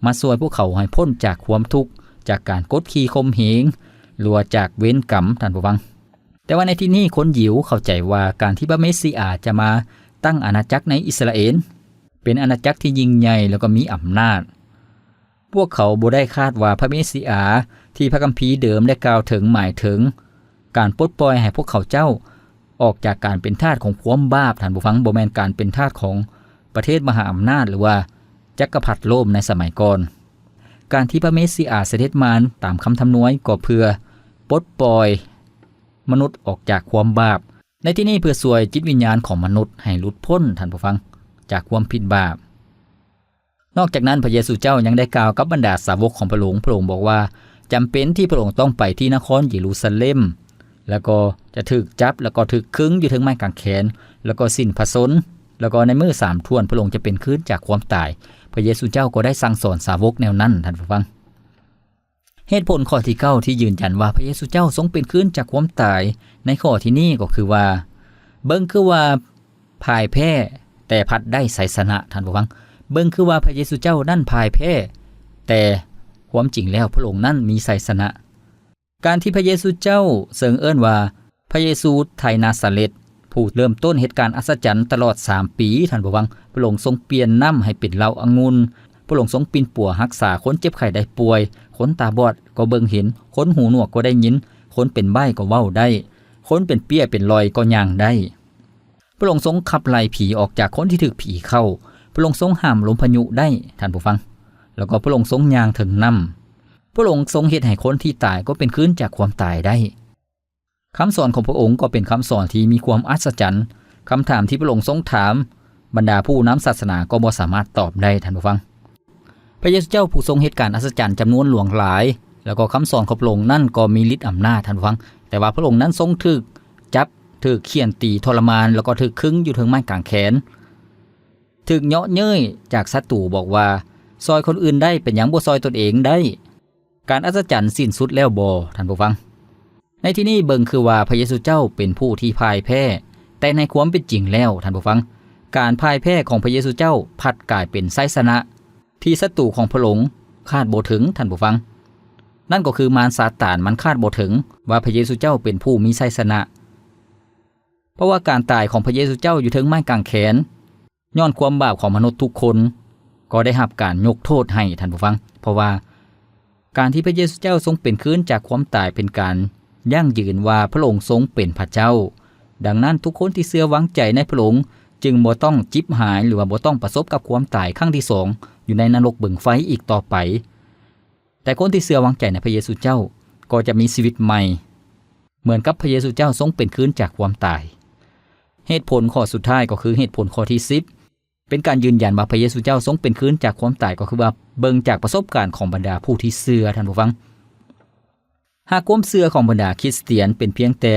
ມາຊ່ວຍພວກເຂົາໃຫ້ພົ້ນຈາກຄວາມທຸກ, ຈາກການກົດຂີ່ຂົ່ມເຫງ, ຫຼືວ່າຈາກເວນກຳ, ທ່ານຜູ້ຟັງ. ແຕ່ວ່າໃນທີ່ນີ້ຄົນຢິວເຂົ້າໃຈວ່າການທີ່ພະເມຊີອາຈະມາຕັ້ງອານາຈັກໃນອິດສະຣາເອນ ເປັນອານາຈັກທີ່ຍິ່ງໃຫຍ່ ແລ້ວກໍມີອຳນາດ. ພວກເຂົາບໍ່ໄດ້ຄາດວ່າພະເມຊີອາທີ່ພະຄຳພີເດີມໄດ້ກ່າວເຖິງ ໝາຍເຖິງການປົດປ່ອຍໃຫ້ພວກເຂົາເຈົ້າອອກຈາກການເປັນທາດຂອງຄວາມບາບ, ທ່ານຜູ້ຟັງ, ບໍ່ແມ່ນການເປັນທາດຂອງປະເທດມະຫາອຳນາດ ຫຼືວ່າຈັກກະພັດໂລມໃນສະໄໝກ່ອນ. ການທີ່ພະເມຊີອາສະເດັດມາຕາມຄຳທຳນວຍກໍເພື່ອປົດປ່ອຍ ມະນຸດອອກຈາກຄວາມບາບ. ໃນທີ່ນີ້ເພື່ອຊ່ວຍຈິດວິນຍານຂອງມະນຸດໃຫ້ຫຼຸດພົ້ນ, ທ່ານຜູ້ຟັງ, ຈາກຄວາມຜິດບາບ. ນອກຈາກນັ້ນ, ພະເຢຊູເຈົ້າຍັງໄດ້ກ່າວກັບບັນດາສາວົກຂອງພະອົງ, ພະອົງບອກວ່າ ຈຳເປັນທີ່ພະອົງຕ້ອງໄປທີ່ນະຄອນເຢຣູຊາເລັມ, ແລ້ວກໍຈະຖືກຈັບ, ແລ້ວກໍຖືກຄຶງຢູ່ເທິງໄມ້ກາງແຂນ, ແລ້ວກໍສິ້ນພະຊົນ, ແລ້ວກໍໃນມື້ສາມຖ້ວນພະອົງຈະເປັນຄືນຈາກຄວາມຕາຍ. ພະເຢຊູເຈົ້າກໍໄດ້ສັ່ງສອນສາວົກແນວນັ້ນ, ທ່ານຜູ້ຟັງ. ເຫດຜົນຂໍ້ທີເກົ້າທີ່ຢືນຢັນວ່າພະເຢຊູເຈົ້າຊົງເປັນຄືນຈາກຄວາມຕາຍໃນຂໍ້ທີ່ນີ້ກໍຄືວ່າ ເບິ່ງຄືວ່າພ່າຍແພ້ ແຕ່ພັດໄດ້ໄຊຊະນະ, ທ່ານຜູ້ຟັງ. ເບິ່ງຄືວ່າພະເຢຊູເຈົ້ານັ້ນພ່າຍແພ້ ແຕ່ຄວາມຈິງແລ້ວພະອົງນັ້ນມີໄຊຊະນະ. ການທີ່ພະເຢຊູເຈົ້າເຊິ່ງເອີ້ນວ່າ ພະເຢຊູໄທນາຊາເລັດ ຜູ້ເລີ່ມຕົ້ນເຮັດການອັດສະຈັນຕະຫຼອດສາມປີ, ທ່ານຜູ້ຟັງ, ພະອົງຊົງປ່ຽນນ້ຳໃຫ້ເປັນເຫຼົ້າອະງຸ່ນ, ພະອົງຊົງປິ່ນປົວຮັກສາຄົນເຈັບໄຂ້ໄດ້ປ່ວຍ, ຄົນຕາບອດກໍເບິ່ງເຫັນ, ຄົນຫູໜວກກໍໄດ້ຍິນ, ຄົນເປັນໃບ້ກໍເວົ້າໄດ້, ຄົນເປັນເປ້ຍເປັນລອຍກໍຍ່າງໄດ້. ພະອົງຊົງຂັບໄລ່ຜີອອກຈາກຄົນທີ່ຖືກຜີເຂົ້າ, ພະອົງຊົງຫ້າມລົມພາຍຸໄດ້, ທ່ານຜູ້ຟັງ, ແລ້ວກໍພະອົງຊົງຍ່າງເທິງນ້ຳ. ພະອົງຊົງເຮັດໃຫ້ຄົນທີ່ຕາຍກໍເປັນຄືນຈາກຄວາມຕາຍໄດ້. ຄຳສອນຂອງພະອົງກໍເປັນຄຳສອນທີ່ມີຄວາມອັດສະຈັນ. ຄຳຖາມທີ່ພະອົງຊົງຖາມບັນດາຜູ້ນຳສາສະໜາກໍບໍ່ສາມາດຕອບໄດ້, ທ່ານຜູ້ຟັງ. ພະເຢຊູເຈົ້າຜູ້ຊົງເຮັດການອັດສະຈັນຈຳນວນຫຼວງຫຼາຍ, ແລ້ວກໍຄຳສອນຂອງພະອົງນັ້ນກໍມີລິດອຳນາດ, ທ່ານຜູ້ຟັງ. ແຕ່ວ່າພະອົງນັ້ນຊົງຖືກຈັບ, ຖືກຂ້ຽນຕີທໍລະມານ, ແລ້ວກໍຖືກຄຶງຢູ່ເທິງໄມ້ກາງແຂນ, ຖືກເຍາະເຍີ້ຍຈາກສັດຕູບອກວ່າ, ຊ່ອຍຄົນອື່ນໄດ້, ເປັນຫຍັງບໍ່ຊ່ອຍຕົນເອງໄດ້? ການອັດສະຈັນສິ້ນສຸດແລ້ວບໍ, ທ່ານຜູ້ຟັງ? ໃນທີ່ນີ້ເບິ່ງຄືວ່າພະເຢຊູເຈົ້າເປັນຜູ້ທີ່ພ່າຍແພ້, ແຕ່ໃນຄວາມເປັນຈິງແລ້ວ, ທ່ານຜູ້ຟັງ, ການພ່າຍແພ້ຂອງພະເຢຊູເຈົ້າພັດກາຍເປັນໄຊຊະນະທີ່ສັດຕູຂອງພະອົງຄາດບໍ່ເຖິງ, ທ່ານຜູ້ຟັງ. ນັ້ນກໍຄືມານຊາຕານມັນຄາດບໍ່ເຖິງວ່າພະເຢຊູເຈົ້າເປັນຜູ້ມີໄຊຊະນະ. ເພາະວ່າການຕາຍຂອງພະເຢຊູເຈົ້າຢູ່ເທິງໄມ້ກາງແຂນ ຍ້ອນຄວາມບາບຂອງມະນຸດທຸກຄົນກໍໄດ້ຮັບການຍົກໂທດໃຫ້, ທ່ານຜູ້ຟັງ. ເພາະວ່າການທີ່ພະເຢຊູເຈົ້າຊົງເປັນຄືນຈາກຄວາມຕາຍເປັນການຢັ້ງຢືນວ່າພະອົງຊົງເປັນພະເຈົ້າ. ດັ່ງນັ້ນ, ທຸກຄົນທີ່ເຊື່ອວາງໃຈໃນພະອົງຈຶ່ງບໍ່ຕ້ອງຈິບຫາຍ ຫຼືວ່າບໍ່ຕ້ອງປະສົບກັບຄວາມຕາຍຄັ້ງທີສອງຢູ່ໃນນະລົກເບິ່ງໄຟອີກຕໍ່ໄປ. ແຕ່ຄົນທີ່ເຊື່ອວາງໃຈໃນພະເຢຊູເຈົ້າກໍຈະມີຊີວິດໃໝ່, ເໝືອນກັບພະເຢຊູເຈົ້າຊົງເປັນຄືນຈາກຄວາມຕາຍ. ເຫດຜົນຂໍ້ສຸດທ້າຍກໍຄືເຫດຜົນຂໍ້ທີສິບ ເປັນການຢືນຢັນວ່າພະເຢຊູເຈົ້າຊົງເປັນຄືນຈາກຄວາມຕາຍ ກໍຄືວ່າເບິ່ງຈາກປະສົບການຂອງບັນດາຜູ້ທີ່ເຊື່ອ, ທ່ານຜູ້ຟັງ. ຫາກຄວາມເຊື່ອຂອງບັນດາຄຣິສຕຽນເປັນພຽງແຕ່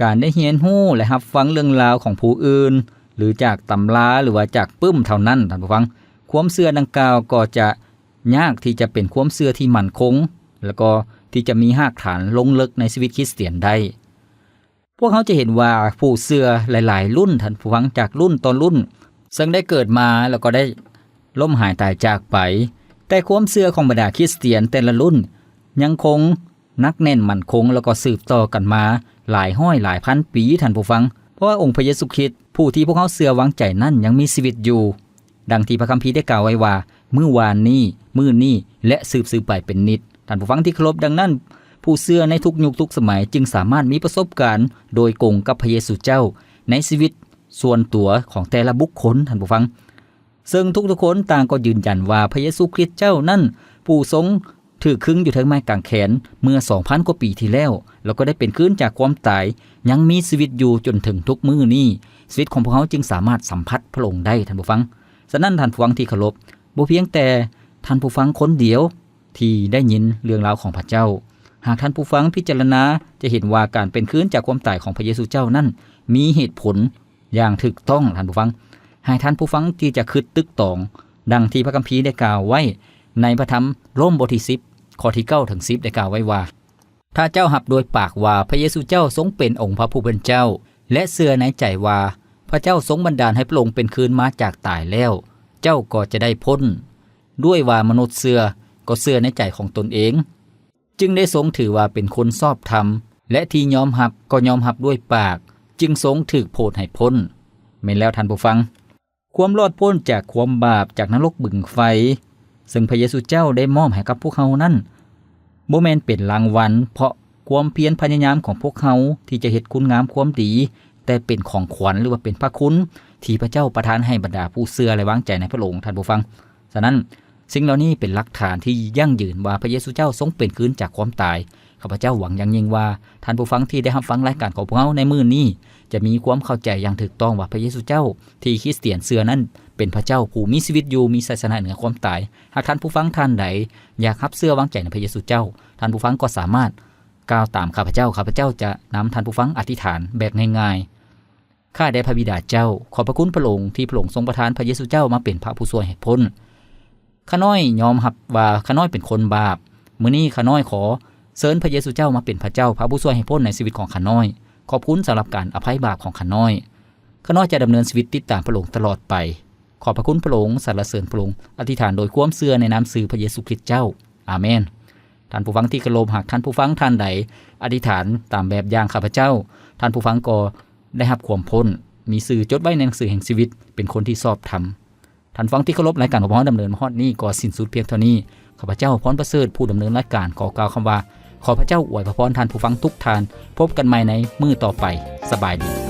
ການໄດ້ຮຽນຮູ້ ແລະ ຮັບຟັງເລື່ອງລາວຂອງຜູ້ອື່ນ ຫຼື ຈາກຕຳລາ ຫຼືວ່າຈາກປຶ້ມເທົ່ານັ້ນ, ທ່ານຜູ້ຟັງ, ຄວາມເຊື່ອດັ່ງກ່າວກໍຈະຍາກທີ່ຈະເປັນຄວາມເຊື່ອທີ່ໝັ້ນຄົງ ແລະ ກໍທີ່ຈະມີຮາກຖານລົງເລິກໃນຊີວິດຄຣິສຕຽນໄດ້. ພວກເຮົາຈະເຫັນວ່າຜູ້ເຊື່ອຫຼາຍໆລຸ້ນ, ທ່ານຜູ້ຟັງ, ຈາກລຸ້ນຕໍ່ລຸ້ນ ເຊິ່ງໄດ້ເກີດມາ ແລ້ວກໍໄດ້ລົ້ມຫາຍຕາຍຈາກໄປ, ແຕ່ຄວາມເຊື່ອຂອງບັນດາຄຣິສຕຽນແຕ່ລະລຸ້ນຍັງຄົງໜັກແໜ້ນໝັ້ນຄົງ ແລ້ວກໍສືບຕໍ່ກັນມາຫຼາຍຮ້ອຍຫຼາຍພັນປີ, ທ່ານຜູ້ຟັງ, ເພາະວ່າອົງພະເຢຊູຄຣິດ ຜູ້ທີ່ພວກເຮົາເຊື່ອວາງໃຈນັ້ນ ຍັງມີຊີວິດຢູ່. ດັ່ງທີ່ພະຄຳພີໄດ້ກ່າວໄວ້ວ່າ, ມື້ວານນີ້, ມື້ນີ້ ແລະ ສືບໆໄປເປັນນິດ. ທ່ານຜູ້ຟັງທີ່ເຄົາລົບ, ດັ່ງນັ້ນ, ຜູ້ເຊື່ອໃນທຸກຍຸກທຸກສະໄໝຈຶ່ງສາມາດມີປະສົບການໂດຍກົງກັບພະເຢຊູເຈົ້າໃນຊີວິດສ່ວນຕົວຂອງແຕ່ລະບຸກຄົນ, ທ່ານຜູ້ຟັງ. ເຊິ່ງທຸກໆຄົນຕ່າງກໍຢືນຢັນວ່າພະເຢຊູຄຣິດເຈົ້ານັ້ນ ຜູ້ຊົງຖືກຄຶງຢູ່ເທິງໄມ້ກາງແຂນເມື່ອສອງພັນກວ່າປີທີ່ແລ້ວ, ແລ້ວກໍໄດ້ເປັນຄືນຈາກຄວາມຕາຍ, ຍັງມີຊີວິດຢູ່ຈົນເຖິງທຸກມື້ນີ້. ຊີວິດຂອງພວກເຮົາຈຶ່ງສາມາດສຳຜັດພະອົງໄດ້, ທ່ານຜູ້ຟັງ. ສະນັ້ນ, ທ່ານຜູ້ຟັງທີ່ເຄົາລົບ, ບໍ່ພຽງແຕ່ທ່ານຜູ້ຟັງຄົນດຽວທີ່ໄດ້ຍິນເລື່ອງລາວຂອງພະເຈົ້າ. ຫາກທ່ານຜູ້ຟັງພິຈາລະນາຈະເຫັນວ່າການເປັນຄືນຈາກຄວາມຕາຍຂອງພະເຢຊູເຈົ້ານັ້ນມີເຫດຜົນຢ່າງຖືກຕ້ອງ, ທ່ານຜູ້ຟັງ, ໃຫ້ທ່ານຜູ້ຟັງທີ່ຈະຄິດຕຶກຕອງ, ດັ່ງທີ່ພະຄຳພີໄດ້ກ່າວໄວ້ໃນພະທຳໂຣມບົດທີສິບ ຂໍ້ທີເກົ້າເຖິງສິບ ໄດ້ກ່າວໄວ້ວ່າ, ຖ້າເຈົ້າຮັບດ້ວຍປາກວ່າພະເຢຊູເຈົ້າຊົງເປັນອົງພະຜູ້ເປັນເຈົ້າ ແລະ ເຊື່ອໃນໃຈວ່າພະເຈົ້າຊົງບັນດານໃຫ້ພະອົງເປັນຄືນມາຈາກຕາຍແລ້ວ, ເຈົ້າກໍຈະໄດ້ພົ້ນ. ດ້ວຍວ່າມະນຸດເຊື່ອກໍເຊື່ອໃນໃຈຂອງຕົນເອງ, ຈຶ່ງໄດ້ຊົງຖືວ່າເປັນຄົນຊອບທຳ, ແລະ ທີ່ຍອມຮັບກໍຍອມຮັບດ້ວຍປາກ, ຈຶ່ງຊົງຖືກໂຜດໃຫ້ພົ້ນ. ແມ່ນແລ້ວ, ທ່ານຜູ້ຟັງ. ຄວາມລອດພົ້ນຈາກຄວາມບາບ, ຈາກນະລົກບຶງໄຟ ເຊິ່ງພະເຢຊູເຈົ້າໄດ້ມອບໃຫ້ກັບພວກເຮົານັ້ນ, ບໍ່ແມ່ນເປັນລາງວັນເພາະຄວາມພຽນພະຍາຍາມຂອງພວກເຮົາທີ່ຈະເຮັດຄຸນງາມຄວາມດີ, ແຕ່ເປັນຂອງຂວັນ ຫຼືວ່າເປັນພະຄຸນທີ່ພະເຈົ້າປະທານໃຫ້ບັນດາຜູ້ເຊື່ອ ແລະ ວາງໃຈໃນພະອົງ, ທ່ານຜູ້ຟັງ. ສະນັ້ນ, ສິ່ງເຫຼົ່ານີ້ເປັນຫຼັກຖານທີ່ຢັ້ງຢືນວ່າພະເຢຊູເຈົ້າຊົງເປັນຄືນຈາກຄວາມຕາຍ. ຂ້າພະເຈົ້າຫວັງຢ່າງຍິ່ງວ່າ ທ່ານຜູ້ຟັງທີ່ໄດ້ຮັບຟັງລາຍການຂອງພວກເຮົາໃນມື້ນີ້ ຈະມີຄວາມເຂົ້າໃຈຢ່າງຖືກຕ້ອງວ່າພະເຢຊູເຈົ້າທີ່ຄຣິສຕຽນເຊື່ອນັ້ນ ເປັນພະເຈົ້າຜູ້ມີຊີວິດຢູ່, ມີໄຊຊະນະເໜືອຄວາມຕາຍ. ຫາກທ່ານຜູ້ຟັງທ່ານໃດຢາກຮັບເຊື່ອວາງໃຈໃນພະເຢຊູເຈົ້າ, ທ່ານຜູ້ຟັງກໍສາມາດກ່າວຕາມຂ້າພະເຈົ້າ. ຂ້າພະເຈົ້າຈະນຳທ່ານຜູ້ຟັງອະທິຖານແບບງ່າຍໆ. ຂ້າແດ່ພະບິດາເຈົ້າ, ຂອບພະຄຸນພະອົງທີ່ພະອົງຊົງປະທານພະເຢຊູເຈົ້າມາເປັນພະຜູ້ຊ່ວຍໃຫ້ພົ້ນ. ຂ້ານ້ອຍຍອມຮັບວ່າຂ້ານ້ອຍເປັນຄົນບາບ. ມື້ນີ້ຂ້ານ້ອຍຂໍເຊີນພະເຢຊູເຈົ້າມາເປັນພະເຈົ້າ, ພະຜູ້ຊ່ວຍໃຫ້ພົ້ນໃນຊີວິດຂອງຂ້ານ້ອຍ. ຂອບຄຸນສຳລັບການອະໄພບາບຂອງຂ້ານ້ອຍ. ຂ້ານ້ອຍຈະດຳເນີນຊີວິດຕິດຕາມພະອົງຕະຫຼອດໄປ. ຂອບພະຄຸນພະອົງ, ສັນລະເສີນພະອົງ. ອະທິຖານໂດຍຄວາມເຊື່ອໃນນາມຊື່ພະເຢຊູຄຣິດເຈົ້າ. ອາເມນ. ທ່ານຜູ້ຟັງທີ່ເຄົາລົບ, ຫາກທ່ານຜູ້ຟັງທ່ານໃດອະທິຖານຕາມແບບຢ່າງຂ້າພະເຈົ້າ, ທ່ານຜູ້ຟັງກໍໄດ້ຮັບຄວາມພົ້ນ, ມີຊື່ຈົດໄວ້ໃນໜັງສືແຫ່ງຊີວິດ, ເປັນຄົນທີ່ຊອບທຳ. ທ່ານຜູ້ຟັງທີ່ເຄົາລົບ, ລາຍການຂອງພວກເຮົາດຳເນີນມາຮອດນີ້ກໍສິ້ນສຸດພຽງເທົ່ານີ້. ຂ້າພະເຈົ້າ ພອນປະເສີດ ຜູ້ດຳເນີນລາຍການ ຂໍກ່າວຄຳວ່າ ຂໍພະເຈົ້າອວຍພະພອນທ່ານຜູ້ຟັງທຸກທ່ານ. ພົບກັນໃໝ່ໃນມື້ຕໍ່ໄປ. ສະບາຍດີ.